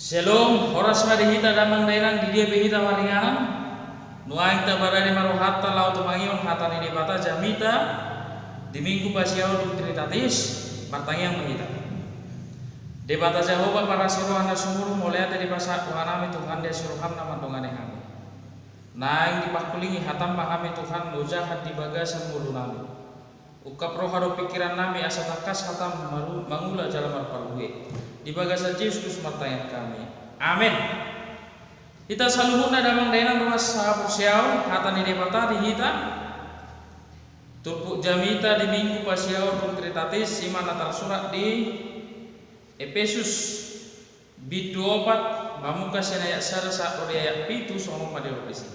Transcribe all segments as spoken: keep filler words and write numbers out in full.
Syalom, horas ma di hita damang dainang di dia pe hita maringanan. Nuaeng taparade ma rohanta laho tumangihon hata ni Debata jamita di Minggu Pasiaon dohot Trinitatis. Martangiang ma hita. Debata Jahowa parasi roha na sumurung, mauliate dipasahat rohanami Tuhan di asi roham na mandongani hami. Naeng dipangkulingi hatam ma hami Tuhan, ojahan di bagasan ngolunami. Ungkap roha dohot pingkirannami asa tangkas hatam maru-, mangula jala marparbue. Di bagasan Jesus Kristus martangiang hami. Amen. Hita saluhutna damang dainang dongan sahaporseaon, hata ni Debata di hita. Turpuk jamita di Minggu Pasiaon dohot Trinitatis, i ma na tarsurat di Epesus bindu opat, mamungka sian ayat sada sahat ro di ayat pitu, songon on ma didok disi.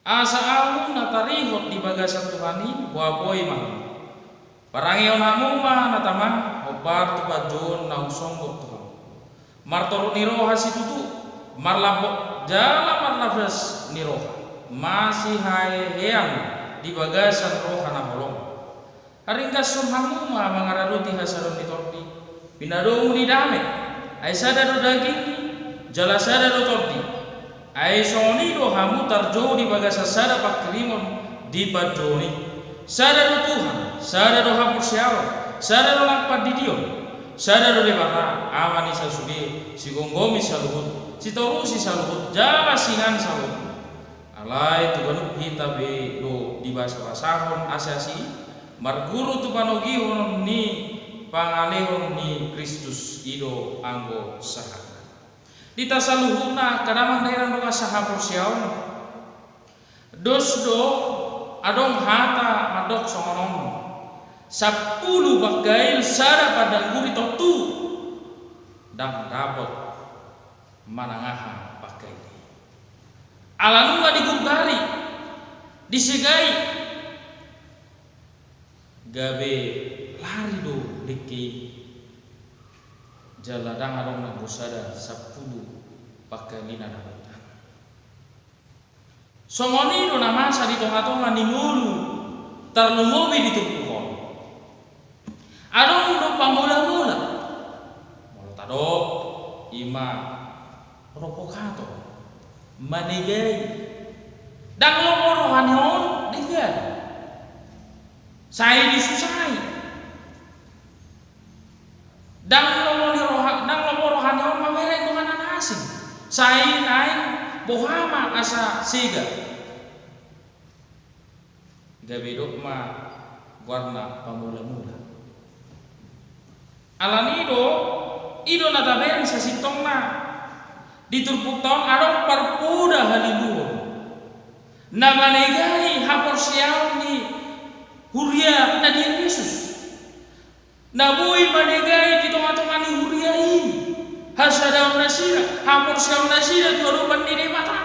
Asa ahu na tarihot di bagasan Tuhan i, boa boi ma hamu. Parangehon hamu ma na tama, hombar tu panjouon naung songgop tu hamu. Martorop ni roha situtu, marlambok jala marlapes ni roha, masihahean di bagasan roha na holong. Haringgashon hamu ma mangaradoti hasadaon ni tondi, pinadomu ni dame, ai sada do daging, jala sada do tondi. Ai songon i do hamu tarjou di bagasan sada pangkirimon di panjouon i. Sada do Tuhan, sada do haporseaon, sada do nang pandidion, sada do Debata, Ama ni sasude, sigomgomi saluhut, sitorusi saluhut, jala singanan saluhut. Alai tu ganup hita be do dibasabasahon asi-asi i, marguru tu panogihon ni pangalehon ni Kristus, i do anggo sahatna. Di hita saluhutna angka damang dainang dongan sahaporseaon, dos do adong hata mandok songon on: Sampulu panggail sada pandangguri, tontu ndang dapot manang aha panggail i. Ala nunga digurgari, disegai, gabe lari do dengke i. Jala ndang adong nanggo sada sampulu panggail i na dapot. Songon i do na masa di tonga-tonga ni ngolu, tarlumobi di turpuk on. Adong do pamola-mola. Molo tadok, i ma provokator, manegai. Ndang lomo roha ni on denggan. Sai disusai. Ndang lomo ni roha, ndang lomo roha ni on mamereng dongan na asing. Sai naeng boha ma asa sega. Gabe didok ma goarna pamola-mola. Alani i do, i do na tabereng sasintongna. Di turpukta on adong parpoda haliluon na manegai haporseaon ni huria na di Epesus. Na boi manegai di tonga-tonga ni huria i hasadaon nasida, haporseaon nasida tu adopan ni Debata.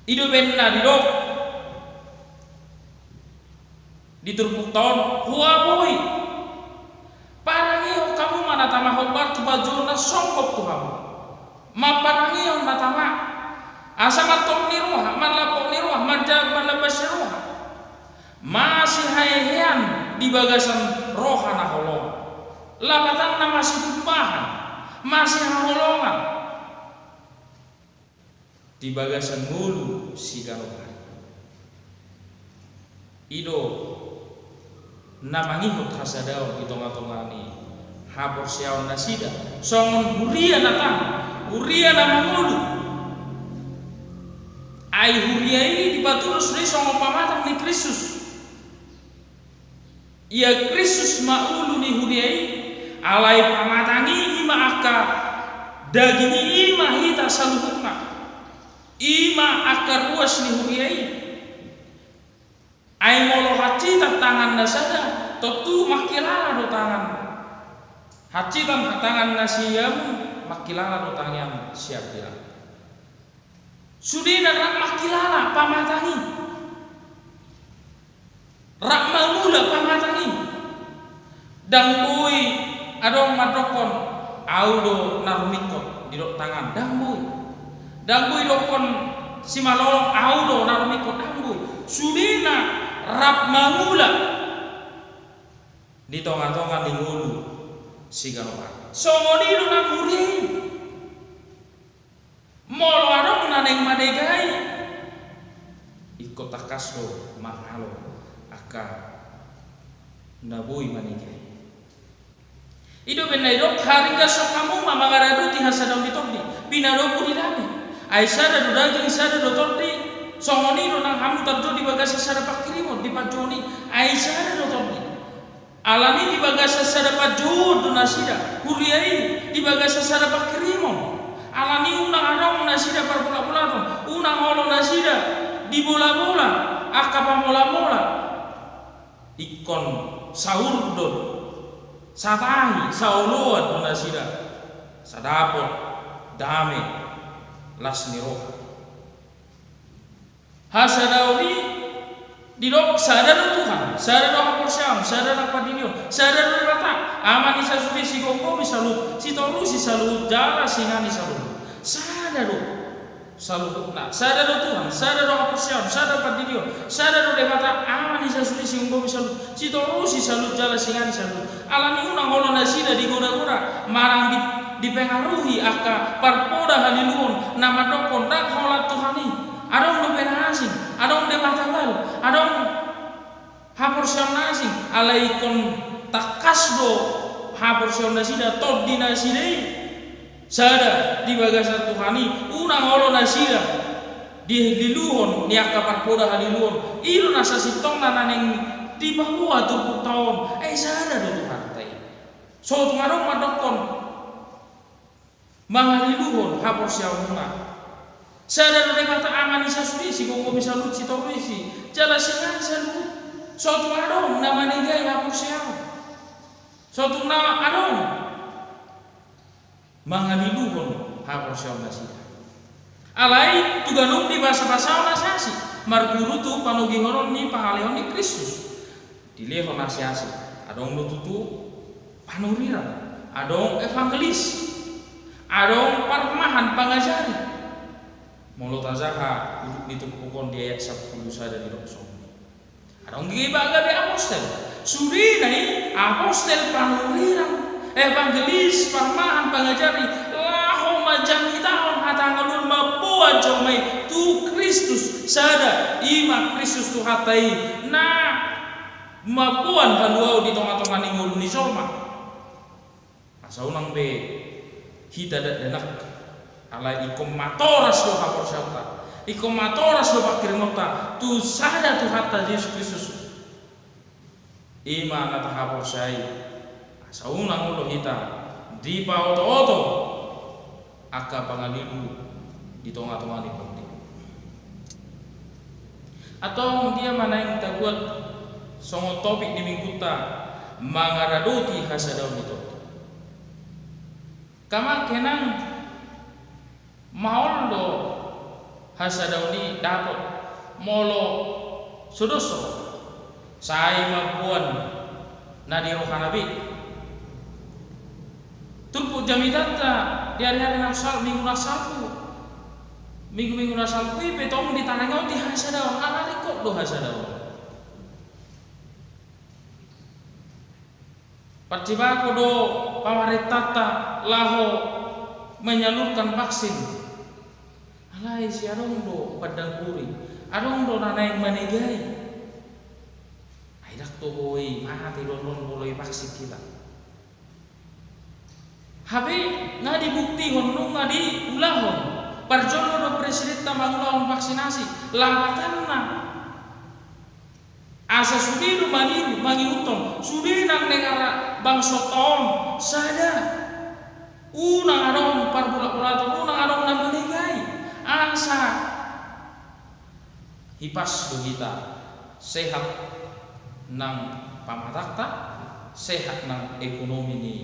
I do umbahen na didok di turpukta on, boa boi. Parangehon hamu ma na tama, hombar tu panjouon na songgop tu hamu. Mamparangehon na tama, asa martorop ni roha, marlambok ni roha, marja-, marlapes ni roha. Masihahean di bagasan roha na holong. Lapatanna masitumpahan, masihaholongan di bagasan ngolu siganup ari. I do na mangihut hasadaon di tonga-tonga ni haporseaon nasida songon huria na tang, huria na mangolu. Ai huria i dipatudos do i songon pamatang ni Kristus. Ia Kristus ma ulu ni huria i, alai pamatang i, i ma angka daging i, i ma hita saluhutna. I ma angka ruas ni huria i. Ai molo hansitan tangan na sada, tontu mangkilala do tangan. Hansitan tangan na siamun, mangkilala do tangan siamun. Sudena rap mangkilala pamatang i. Rap mangula pamatang i. Ndang boi adong mandokkon, "Ahu do na rumingkot," didok tangan. Ndang boi. Ndang boi dokkon simalolong, "Ahu do na rumingkot," ndang boi. Sudena rap mangula di tonga-tonga ni ngolu siganup ari. Songon i do nang huria i. manegai, ingkon tangkas do mangalo angka na boi manegai. I do umbahen na didok, haringgason hamu ma mangaradoti hasadaon ni tondi, pinadomu di dame. Ai sada do daging, sada do tondi. Songon i do nang hamu tarjou di bagasan sada panghirimon di panjouon i, ai sada do tondi. Alani di bagasan sada panjouon do nasida, huria i, di bagasan sada panghirimon. Alani unang adong nasida parbolabolaton, unang olo nasida dibolabola angka pamolamola. Ingkon saurdot, satahi, saoloan do nasida, sadapot dame, las ni roha. Hasadaon i didok, sada do Tuhan, sada do haporseaon, sada do pandidion, sada do Debata, Ama ni sasudi, sigomgomi saluhut, sitorusi saluhut, jala singa ni saluhut. Sada do saluhutna, sada do Tuhan, sada do haporseaon, sada pandidion, sada do Debata, Ama ni sasudi, sigomgomi saluhut, sitorusi saluhut, jala singa ni saluhut. Alani unang olo nasida digoda-goda manang di, dipengaruhi angka parpoda haliluon na mandokkon ndang holan Tuhan i. Adong dope na asing, adong Debata baru, adong haporseaon na asing, alai ingkon tangkas do haporseaon nasida, tondi nasida i sada di bagasan Tuhan i, unang olo nasida dililuhon ni angka parpoda haliluon. I do na sasintongna na naeng dipaboa turpukta on, ai sada do Tuhanta i. So tung adong mandokkon mangaliluhon haporseaonmuna. Sada do Debata, Ama ni sasudi, sigomgomi saluhut, sitorusi jala singa ni saluhut. So tung adong na manegai haporseaon. So tung na adong mangaliluhon haporseaon nasida. Alai tu ganup ni basabasao na sasi, marguru tu panogihonon ni pangaleon ni Kristus. Dilehon asi-asi, adong do tutu panurirang, adong evangelis, adong parmahan pangajari. Molo tajaha udut ni turpuk on di ayat sampulu sada didok songon i. Adong pe gabe apostel. Sudena i apostel, panurirang, evangelis, parmahan pangajari, laho manjamitahon hata hangoluan, mamboan jolma i tu Kristus sada, i ma Kristus Tuhanta i, na mamboan haluaon di tonga-tonga ni ngolu ni jolma. Asa unang be hita dakdanak, alai ingkon matoras do haporseaonta, ingkon matoras do pangkirimonta tu sada Tuhanta Jesus Kristus. I ma na tahaporseai, asa unang olo hita dipaoto-oto angka pangalilu di tonga-tonga ni portibi. Antong dia ma naeng tabuat songon topik ni minggunta, mangaradoti hasadaon ni tondi. Angka amang inang, maol do hasadaon i dapot molo so dos roha, sai mamboan na di rohana be. Turpuk jamitanta di ari-ari na sal-, minggu na salpu, minggu-minggu na salpu i pe tong ditarangihon di hasadaon, ala ringkot do hasadaon. Parjebako do pamarentanta laho menyalurkan vaksin. Alai sai adong do pandangguri, adong do na naeng manegai. Ai ndang do boi mate do on molo divaksin hita. Hape nga dibuktihon, nunga diulahon. Parjolo do presidenta mangulahon vaksinasi, lapatanna asa sude do maniru, mangihuthon, sude nang negara bangsonta on sada. Unang adong parbola-bolaton, unang adong na manegai. Asa hipas do hita, sehat nang pamatangta, sehat nang ekonomi ni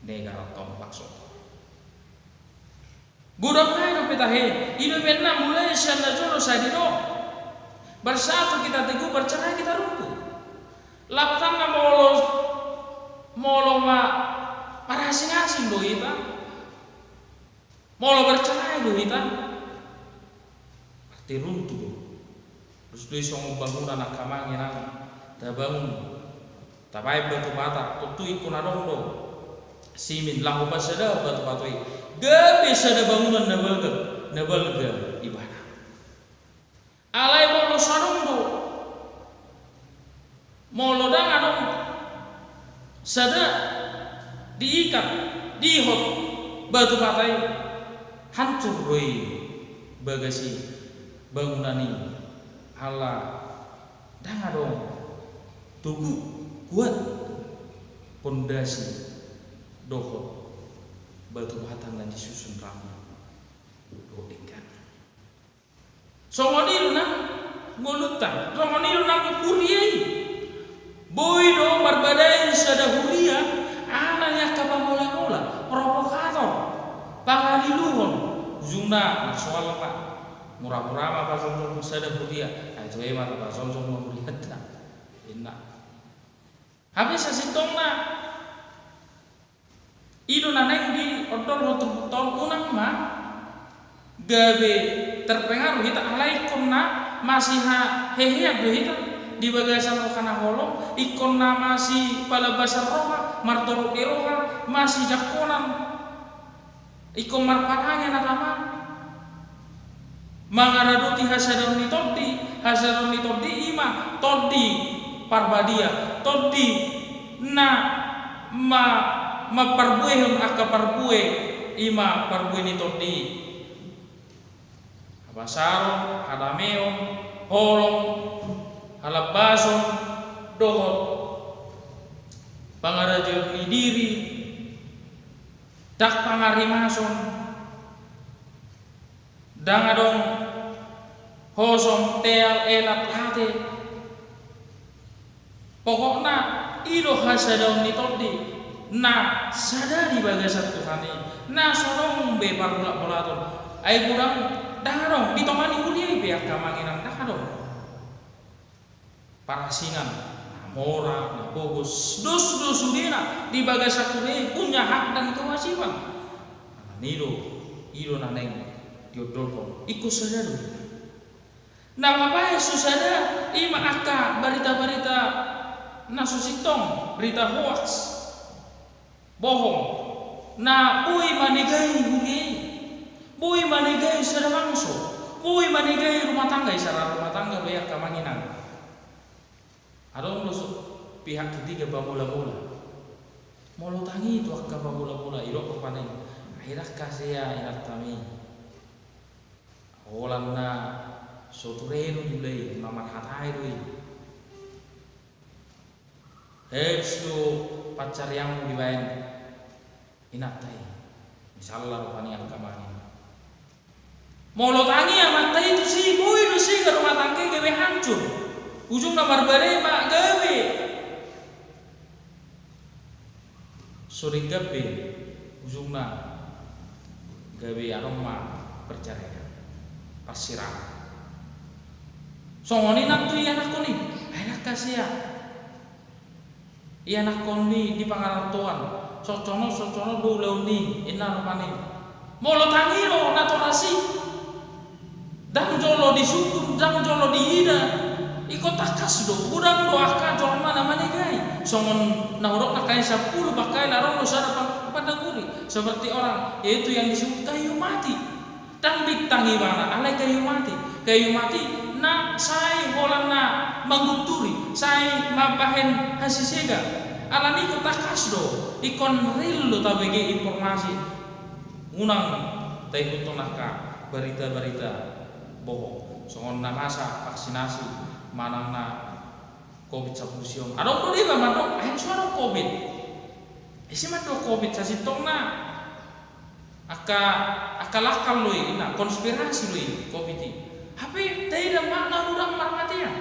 negara on, bangsonta on. Godang nai dope tahe, i dope na mulai sian na jolo sai didok. Bersatu kita teguh, bercerai kita runtuh. Lapatanna molo, molo ma marasing-asing do hita, molo bercerai do hita, berarti runtuh do. Terus do i songon bangunan, angka amang inang, tabangun, tabaen batu bata, tontu ingkon adong do simin laho pasada batu bata i. Gabe sada bangunan na bagak, na balga ibana. Alai molo so adong do, molo ndang adong sada diikat, diihot batu bata i, hancur do i bagasi bangunan i, ala ndang adong togu kuat pondasi dohot batu bata na disusun rapi dohot denggan. Songon i do na ngolunta, songon i do na huria i. Boi do marbadai sada huria, ala ni angka pamolamola, provokator, pangaliluhon, ujungna marsoal ma. Mura-mura ma pajongjong sada huria, ai toe ma tapajongjong ma hurianta. Inna. Hape sasintongna, i do na naeng diondolhon turpukta on, unang ma gabe terpengaruh hita, alai ingkon na masihahehean do hita di bagasan roha na holom, ingkon na masipalabasan roha, martorop ni roha, masijangkonan. Ingkon marparange na tama mangaradoti hasadaon ni tondi. Hasadaon ni tondi i ma Tondi Parbadia, tondi na ma-, mamparbuehon angka parbue, i ma parbue ni tondi i. Habasaron, hadameon, holong, halambason, dohot pangarajaon ni diri, ndang pangarimason, ndang adong hosom, teal, elat, late. Pokokna, i do hasadaon ni tondi na sada di bagasan Tuhan i, na so adong be parbolat-bolaton. Ai godang, ndang adong, di tonga ni huria i pe angka amang inang, ndang adong parasingan na mora, na pogos, dos do sudena di bagasan huria i punya hak dan kewajiban. Alani i do, i do na naeng diondolhon, ingkon sada do. Na mambahen so sada, i ma angka barita-barita na so sintong, berita hoaks, bohong, na boi manegai huria i, boi manegai sada bangso, boi manegai rumah tangga, i sada rumah tangga do i angka amang inang. Adong do so pihak ketiga, pamola-mola. Molo tangi tu angka pamola-mola, didok rupani, ai ndang hasea inantami. Holan na so ture do i, mulai na marhatai do i. Habis do pansarianmu dibaen inanta i. Misalna rupani angka amang inang. Molo tangi amanta i tusi, boi do sega rumah tangga i gabe hancur. Ujungna marbadai ma gabe. So denggan be, ujungna gabe adong ma perceraian, parsirang. Songon i nang tu ianakhon i, ai ndang hasea ianakhon i di pangarantoan, sohot on, sohot on do ulaon i, inna rupani. Molo tangi do natoras i, ndang jolo disungkun, ndang jolo diida, ingkon tangkas do, godang do angka jolma na manegai. Songon na hudok nangkin sampulu, bahkan adong do sada pan-, pandangguri, seperti orang, yaitu yang disebut kayu mati. Ndang bintang ibana, alai kayu mati. Kayu mati na sai holan na manggunturi, sai mambahen hasisega. Alani i ingkon tangkas do, ingkon ril do tabege informasi. Unang taihuthon angka barita-barita bohong. Songon na masa vaksinasi manang na covid sampulu sia on. Adong do deba mandok, ai so adong covid. Ise mandok covid, sasintongna angka, angka lakal do i, na konspirasi do i covid i. Hape taida ma na godang marmatean.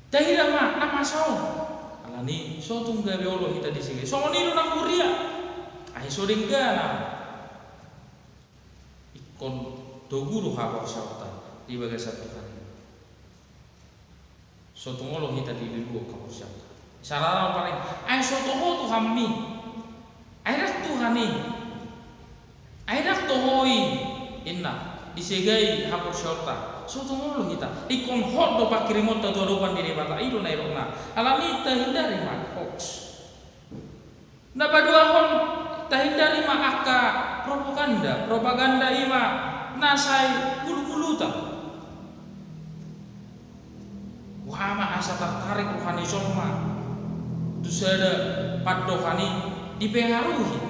Taida ma na masa on. Alani so tung gabe olo hita disi. Songon i do nang huria. Ai so denggan. Ingkon togu do haporseaonta di bagasan Tuhan i. So tung olo hita diluluhon haporseaonta. Sada na paling, ai so toho Tuhanmi. Ai ndang Tuhan i. Ai ndang toho i, inna, disegai haporseaonta. So tung olo hita. Ingkon hot do pangkirimonta tu adopan ni Debata, i do na nidokna. Alani i tahindari ma hoaks. Na paduahon, Tahindari ma angka propaganda, propaganda i ma na sai guluguluta. Boha ma asa tartarik roha ni jolma tu sada pandohan i, dipengaruhi,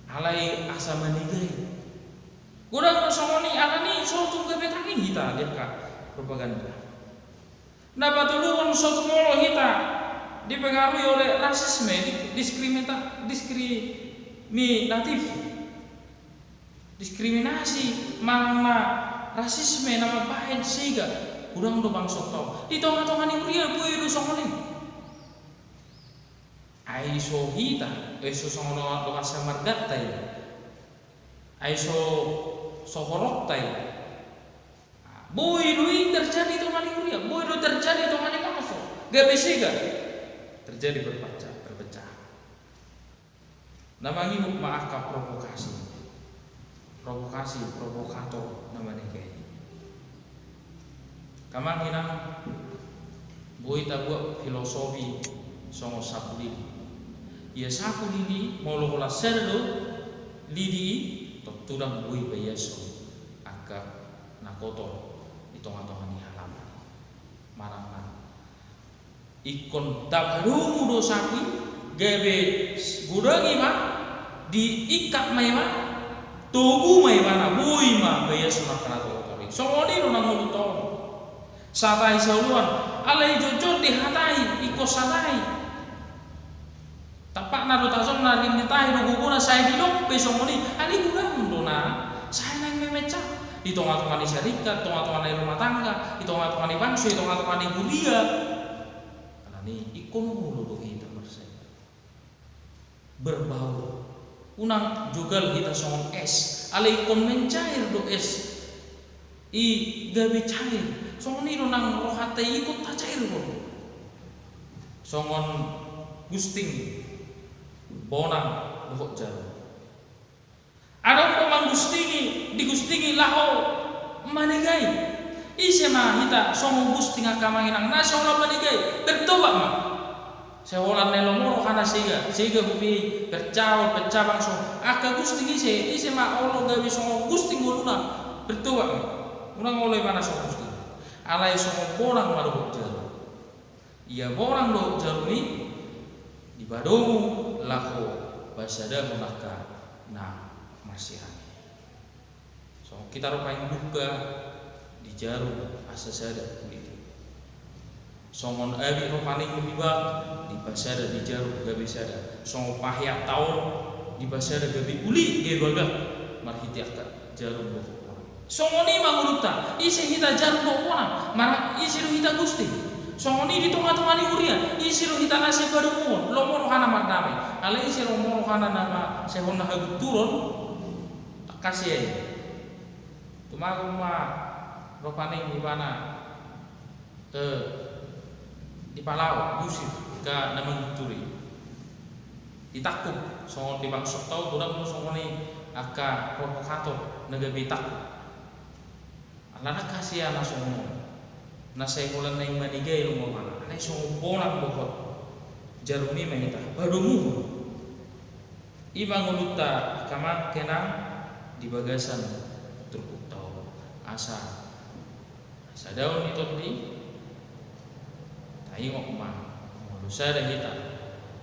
alai asa manegai. Godang do songon i, alani so tung gabe tangi hita di angka propaganda. Na patoluhon, so tung olo hita dipengaruhi oleh rasisme, di-, diskrimita-, diskriminatif. Diskriminasi manang na rasisme na mambahen sega, godang do bangsonta on. Di tongatonga ni huria boi do songon i. Ai so hita, ai so songon dongan samarganta i. Ai so, so horongta i. Boi do i terjadi tonga ni huria, boi do terjadi tonga ni bangso. Gabe sega. Terjadi perpeca-, perpecahan. Na mangihut ma angka provokasi. Provokasi, provokator na manegai. Angka amang inang, boi tabuat filosofi songon sapu lidi. Ia sapu lidi, molo holan sada do lidi i, tontu ndang boi paiason angka na kotor di tongatonga ni halaman. Manang na ingkon tapadomu do sapu i, gabe godang ibana, diikat ma ibana, togu ma ibana, boi ma paiason angka na kotor i. Songon i do na ngolunta on. Sahat i saoloan, alai jotjot dihatai, ingkon sahat i. Tampakna do tajon na ringnit tahi do gogona, sai didok pe songon i, alai godang do na sai naeng memenca. Di tongatonga ni sarikat, tongatonga ni rumah tangga, di tongatonga ni bangso, di tongatonga ni huria. Alani i ingkon olo do hita marsada. Berbaur. Unang jogal hita songon es, alai ingkon mencair do es i gabe cair. Songon i do nang rohanta i ingkon tacairhon. Songon gusting, bonang dohot jarum. Adong do manggustingi, digustingi laho manegai. Ise ma hita songon gusting, angka amang inang, na sai holan manegai? Bertobat ma. Sai holan na lomo rohana, sega, sega huria i, perpecahan, perpecahan bangso. Angka gusting ise, ise ma olo gabe songon gusting ngoluna? Bertobat ma. Unang olo ibana songon gusting. Alai songon bonang ma dohot jarum. Ia bonang dohot jarum i dipadomu laho pasadahon angka na marsirang i. Songon hita do paima dungka di jarum asa sada kulit i. Songon abit do paima dibak, dipasada di jarum gabe sada. Songon paheanta on dipasada gabe uli, gabe bagak marhite angka jarum dohot bonang. Songon i ma ngolunta, ise hita jarum dohot bonang, manang ise do hita gusting. Songon i di tongatonga ni huria, ise do hita na sai padomuhon, lomo rohana mardame. Alai ise lomo rohana na mansai hona hagunturon, tangkas ia i. Tumagon ma rupani ibana, eh, dipalao, diusir angka na mangguntur i. Ditangkup, songon di bangsonta on godang do songon i angka provokator na gabe ditangkup. Alana tangkas ia na songon on. Na sai holan naeng manegai lomo rohana, alai songon bonang dohot jarum i ma hita padomuhon. I ma ngolunta, angka amang inang, di bagasan turpukta on. Asa, asa daon ni tondi, taingot ma, molo sada hita,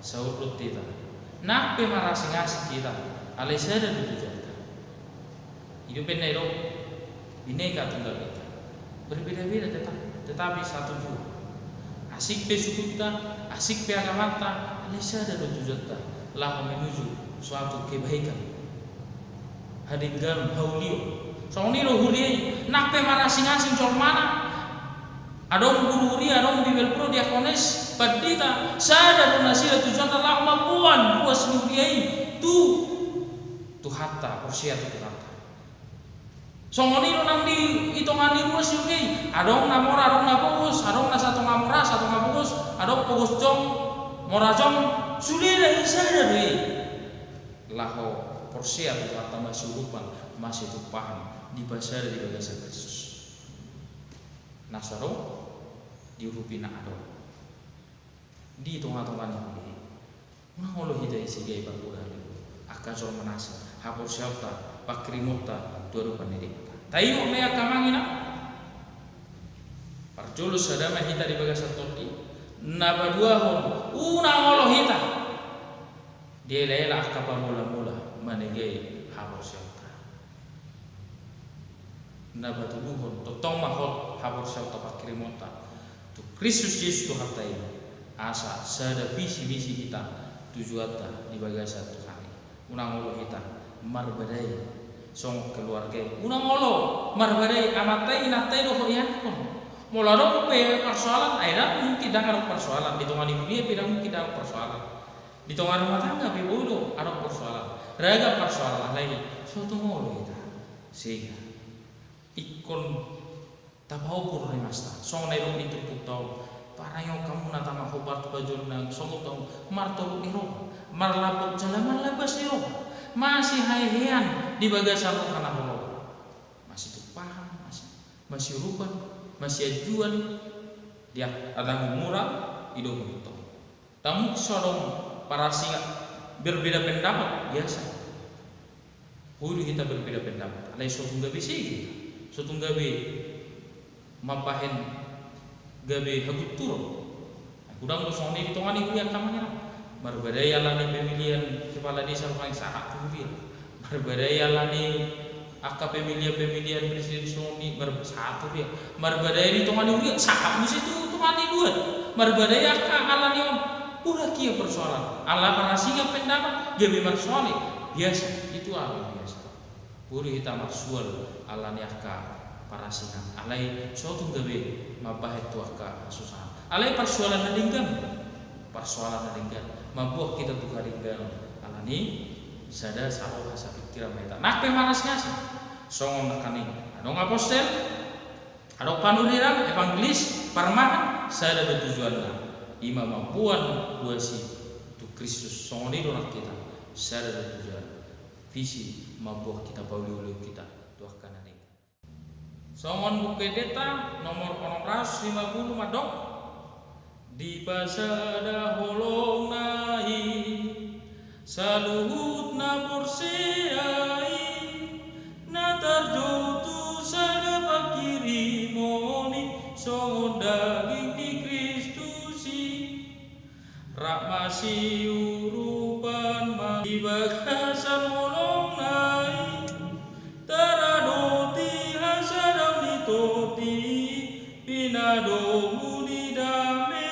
saurut hita, nang pe marasingasing hita, alai sada do tujunta. I do umbahen na didok, Bhinneka Tunggal Ika. Berbeda-beda teta-, tetapi satu jua. Asing pe sukunta, asing pe agamanta, alai sada do tujunta, laho menuju suatu kebaikan. Hadengganon, haulion. Songon i do huria i, nang pe marasingasing jolmana. Adong guru huria, adong bibelvrouw, diakones, pandita, sada do nasida tujunna laho mamboan ruas ni huria i tu Tuhanta, porsea tu Tuhanta. Songon i do nang di, di tonga ni ruas ni huria i. Adong na mora, adong na pogos, adong na satonga mora, satonga pogos, adong pogos jongjong, mora jongjong, sudena i sada do i. Laho porsea tu Tuhanta, masiurupan, masitumpahan, dipasada di bagasan Kristus. Na so adong, diurupi na adong. Di tongatonga ni huria i. Unang olo hita i sigai pargurang. Angka jolma na asing, haporseaonta, panghirimonta tu adopan ni Debata. Taingot ma i angka amang inang. Parjolo sada ma hita di bagasan tondi, na paduahon unang olo hita dielaela angka pamulamula manegai haporseaonta. Na patoluhon, tongtong ma hot haporseaonta, panghirimonta tu Kristus Jesus Tuhanta i, asa sada visi misi hita tujuanta di bagasan Tuhan i. Unang olo hita marbadai songon keluarga i. Unang olo marbadai amanta i, inanta i dohot ianakhon. Molo adong pe parsoalan, ai ndang mungkin ndang adong parsoalan. Di tonga ni huria pe ndang mungkin ndang adong parsoalan. Di tonga rumah tangga pe boi do adong parsoalan. Ragam parsoalan, alai so tung olo hita. Sehingga ingkon tapaompung rimasna, songon na didok ni turpukta on: Parangehon hamuna tama hombar tu pajonnang, songon tong martorop ni roha, marlapok jala marlabas ni roha, masihahean di bagasan roha na holong, masitumpahan, masi-, masiurupan, masianjuan, di at-, atas umur i do mungkin tong. Ndang mungkin so adong parasingan, berbeda pendapat, biasa. Boi do hita berbeda pendapat, alai so tung gabe sege hita, so tung gabe mambahen gabe hagunturon. Ai godang do songon i di tonga ni huria angka amang inang. Marbadai alani pemilihan kepala desa rupani, sahat tu huria. Marbadai alani angka pemilihan-pemilihan presiden songon i, mar-, sahat tu huria. Marbadai di tonga ni huria, sahat muse tu tonga ni luat. Marbadai angka alani on, ura kia persoalan. Ala parasingan pendapat, gabe marsoal i. Biasa, itu hal biasa. Boi do hita marsual alani angka parasingan. Alai so tung gabe mambahen tu angka hasusahan. Alai parsoalan na denggan. Parsoalan na denggan. Mamboan hita tu hadengganon. Alani sada saroha sapingkiran ma hita. Nang pe marasing-asing. Songon nangkaning adong apostel, adong panurirang, evangelis, parmahan, sada do tujuanna. I ma mamboan huasi tu Kristus. Songon i do nang hita. Sada do tujuan. Visi mamboan hita, pauli-uli hita tu angka na denggan. Songon Buku Endenta nomor onom ratus lima puluh mandok: Dipasada holongna i saluhut na porsea i, na tarjou tu sada panghirimon i, songon daging ni Kristus i. Rap masiurupan ma di bagasan holongna i, taradoti hasadaon ni tondi i, pinadomu ni dame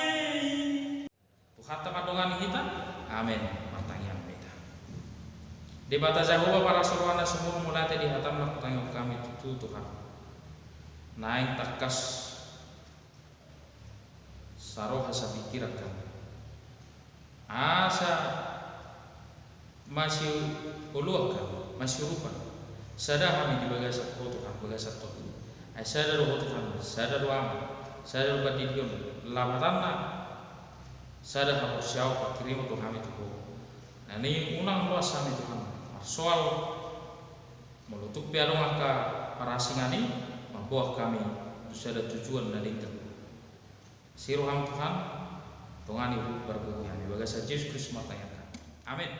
i. Tuhanta mandongani hita. Amen. Martangiang ma hita. Debata Jahowa, parasi roha na sumurung, mauliate di hataM na hutangihon hami tutu, Tuhan. Naeng tangkas saroha sapingkiran hami, asa masioloan hami, masiurupan, sada hami di bagasan Ho, Tuhan, bagasan tondi. Ai sada do Ho, Tuhan, sada do Ama, sada do pandidion, lapatanna sada haporseaon, panghirimon do hami tu Ho. Nang i unang loas hami, Tuhan, marsoal. Molo tung pe adong angka parasingan i, mamboan hami tu sada tujuan na denggan. Asi rohaM, Tuhan, dongani pargogoi hami. Di bagasan Jesus Kristus martangiang hami. Amen.